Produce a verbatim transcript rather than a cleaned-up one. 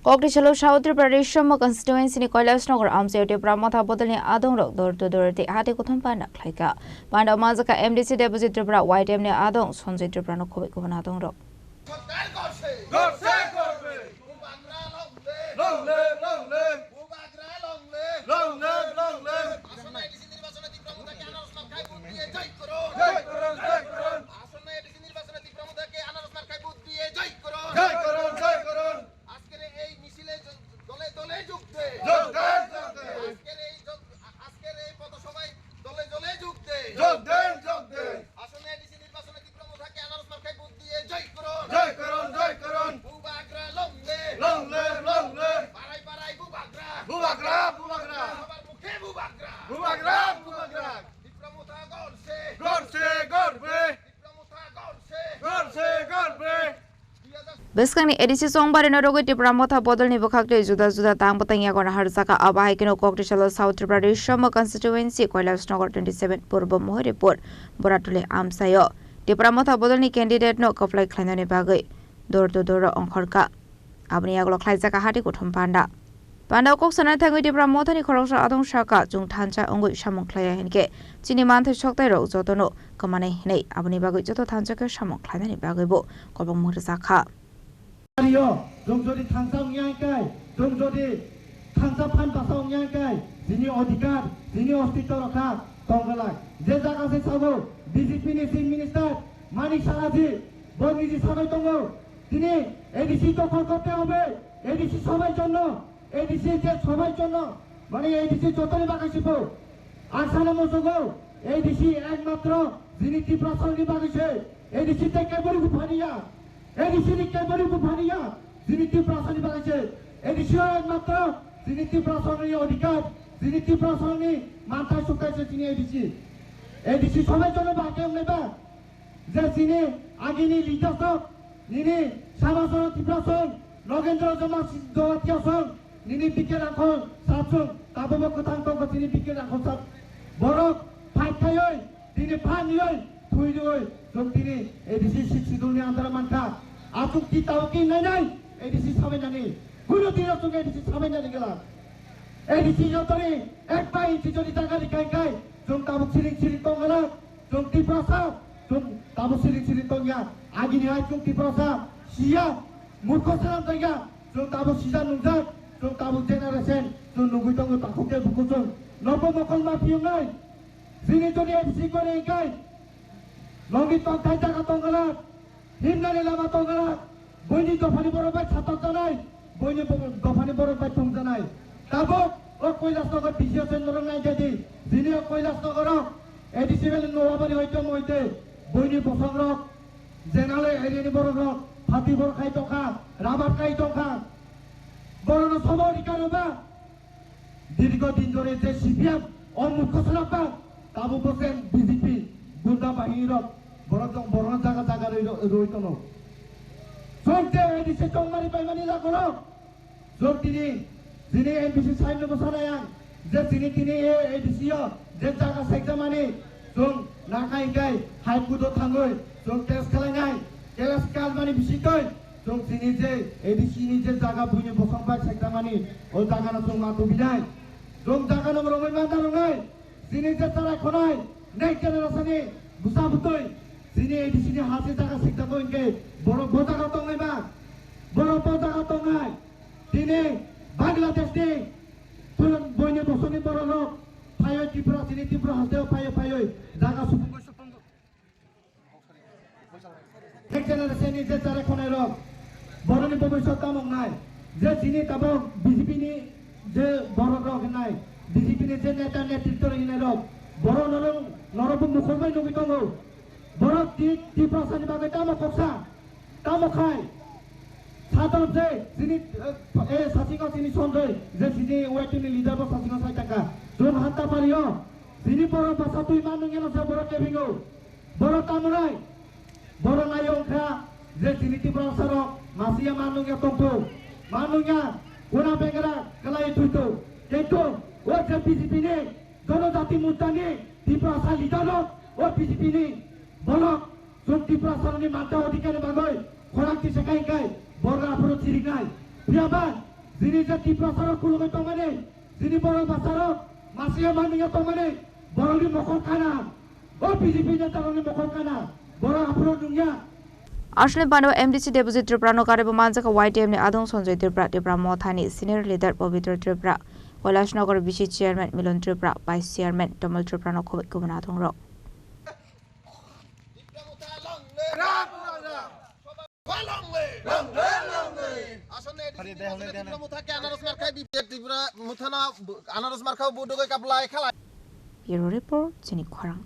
Kokdisalo South Tripura Rishamo constituency ni Kailasnagar amchaio Tipra Motha bodolni adongrok door to door tei hati kuthum panda khlaikha. Panda manjakha M D C Debojit Tripura, Y T M ni adong Sanjay Tripura no khoboi kubun adongrok. Long live, long live. Long live, long live. Long live, long live. জয় করুন, জয় করুন। জয় করুন, জয় করুন। আজকের এই মিছিলে জ-, দলে দলে যোগ দে। যোগ দেন, যোগ দেন। আজকের এই যোগ-, আ-, আজকের এই পথসভায় দলে দলে যোগ দে। যোগ দেন, যোগ দেন। আসন্ন এডিসি নির্বাচনে তীব্র মথাকে আনারস মার্কায় ভোট দিয়ে জয় করুন। জয় করুন, জয় করুন। বুবাগ্রা long live। Long live, long live। পাড়ায় পাড়ায় বুবাগ্রা। বুবাগ্রা, বুবাগ্রা। সবার মুখে বুবাগ্রা। বুবাগ্রা, বুবাগ্রা। তীব্র মথা গড়ছে। গড়ছে, গড়বে। তীব্র মথা গড়ছে। গড়ছে, গড়বে। Bwskangni A D C chongbarino rwgwi Tipra Motha bodolni bwkhaktwi juda juda tang bwtang yago naharjaka. Abo hai kheno Kokdisalo South Tripura Rishamo constituency, Kailasnagar twenty seven, Purbo Mohoripur, Boratuli amchaio Tipra Motha bodolni candidate no kwplai khlainani bagwi door to door ongkhorkha. Aboni yagulo khlaijak hati kuthum panda. Panda kok sana thangwi Tipra Mothani khoroksa adong saka, chwng thansa wngwi samung khlaiya hinkhe chini manthai soktai rok jotono kwmanai hinwi aboni bagwi joto thansa khe samung khlainani bagwi bo kobong mung rwjakha. Yo, chwng jodi thansa wngya hinkhe, chwng jodi thansa phan basa wngya hinkhe, chini odhikar, chini ostitto rokha tonggalak. Je jaga se sabo B J P ni Chief Minister Manik Saha ji, bo niji sabai tongo, tini A D C dokhol korte hobe, A D C sobai jonno, A D C je sobai jonno, mane A D C jotoni bagwi sibo. Ang sana musugo, A D C ekmatro jini Tiprasani bagwi se, A D C te kebori buphaniya, A D C ni kebori buphaniya, jini Tiprasani bagwi se, A D C o ekmatro jini Tiprasani odhikar, jini Tiprasani manthai sukthai se jini A D C. A D C sobai jonno bagwi wngnai ba, je chini agini leaders rok, nini Samasoro Tiprasong, Nogendro Joma-, Jamatia song, nini bikhe rangkhol sapsong, tabukbo kwthang tongkha chini bikhe rangkhol sap. Borok fight khaioi, tini phan rioi, thwi rioi, chwng tini A D C sixth schedule ni under o mankha. Achuk ti tabuk ki nai nai, A D C sabai nani. Kuno dino chwng A D C sabai nani gela. A D C jotoni ek bai inchi jodi jaga rikha hinkhe, chwng tabuk siring siring tongkha na. Chwng Tiprasa, chwng tabuk siring siring tongya. Agini hai chwng Tiprasa siya, murkho swnam tongya. Chwng tabuk sijak nungjak, chwng tabuk generation, chwng nugwi tongo takhuk de buku chwng. Nobo mokol ma phiyungnai. Chini jodi A D C kore hinkhe, nongni tongthai jaga tongkha na. Himnani lama tongkha, buini dophani borok bai satok janai, buini bo-, dophani borok bai tong janai. Tabuk o Kailasnagar B C S N norok nai jadi, jini o Kailasnagar o A D C bele Noabari hoite moite, buini bosong rok, Jenale area ni borok rok, pati borok khai tongkha, rabar khai tongkha, borok no sobo rikha rwba. Dirgo din dhore je C P M o murkho swnam ba, tabuk bo se B J P gunda bahini rok borok jong borok no jaga jaga rwi rwi tono. Chwng je A D C tongmani paimani jaga rok, chwng tini, tini M P C sai no bwsa nai ang, je tini tini A D C o je jaga sekjamani chwng nakha hinkhe High Court o thangwi chwng case khlainai, case kalmani bisingtwi chwng tini je A D C ni je jaga buini bosong bai sekjamani o jaga no chwng ma tubinai. Chwng jaga no rwngwi manda rwngnai. Chini je chara khonai next generation ni bwsa bwtwi chini A D C ni ha se jaga sikjagwi hinkhe borok bo jaga tongnai ba, borok bo jaga tongnai. Tini Bangladesh ni thwng boini bosong ni borok rok phaiwi Tripura, chini Tripura haste o phaiwi phaiwi jaga supungwi supungwi. Next generation ni je chara khonai rok, borok ni bobiswt tamo wngnai, je chini tabuk B J P ni je borok rok hinai, B J P ni je neta netritwo rok hinai rok, borok norok, norok bo mukhol bai nugwi tongo. Borok ti, Tiprasa ni bagwi tamo khoksa, tamo khai, sadon je chini, eh, eh, sasingo chini Sanjay, je chini Y T ni leader bo sasingo sai tangkha. Chwng hanta pario, chini borok basa twi ma nungya no se borok kebingo. Borok tamunai, borok nai wngkha je chini Tiprasa rok masiya ma nungya tongthu, ma nungya kuna bengra kwlai thuithu. Kintu o je B J P ni Jonojati Morcha ni Tiprasa leader rok o B J P ni borok chwng Tiprasa rok ni manta odhikar ni bagwi khorang tisa khai khai borok aphuru chiriknai. Phiyaba Chini je Tiprasarok kulugwi tongmani, chini borok bwsarok masiya manliya tongmani, borokni mokol kana, o B J P netarokni mokol kana, borok aphuru nungya. Aswkni bano M D C Debojit Tripura no karwi bo manjakha Y T F ni adong Sanjay Tripura, Tipra Motha ni senior leader Pabitra Tripura, Kailash Nagar B C chairman Milon Tripura, vice chairman Tomal Tripura no khoboi kubun adong rok. Bureau report, chini khorang.